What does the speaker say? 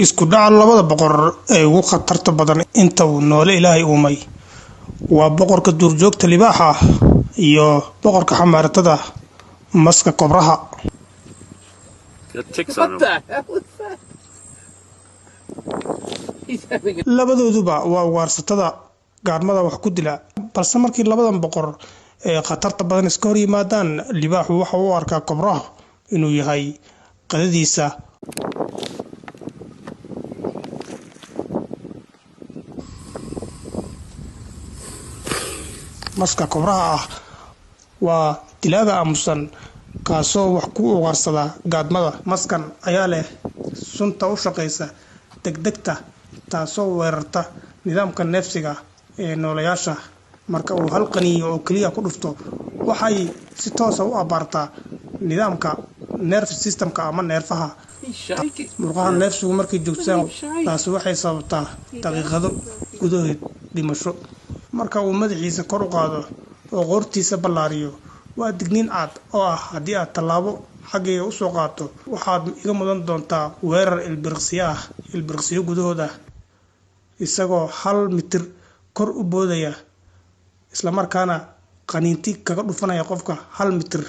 Isku dhaca labada boqor ee ugu khatarta badan inta uu noole Ilaahay uumay waa boqorka duurjoogta libaaxa iyo boqorka xamaaratada maska kobraha. Got ticks on What him. the hell is that? He's having a Labadooduba waa ugaarsatada gaadmada wax ku dila, balse markii labadan boqor ee khatarta badan iska hor yimaadaan, libaaxu waxa uu u arkaa kobraha inuu yahay qadadiisa. Maska kobraha ah waa dilaaga aamusan, kaasoo wax ku ugaarsada gaadmada. Maskan ayaa leh sunta u shaqaysa degdegta, taasoo weerarta nidaamka neefsiga ee noolayaasha. Marka uu hal qaniinyo oo keliya ku dhufto, waxay si toosa u abbaartaa nidaamka nerve systemka ama neerfaha. He's shaking. Murqaha neefsigu markay joogsadaan, taasi waxay sababtaa daqiiqado gudahood dhimasho. Marka uu madaxiisa kor u qaado oo qoortiisa ballaariyo, waa digniin cad oo ah: haddii aad tallaabo xaggayga usoo qaato, waxaad iga mudan doontaa weerar ilbiriqsiyo ah, ilbiriqsiyo gudahood ah. Isagoo 1 mitir kor u boodaya, islamarkaana qaniinti kaga dhufanaya qofka 1 mitir.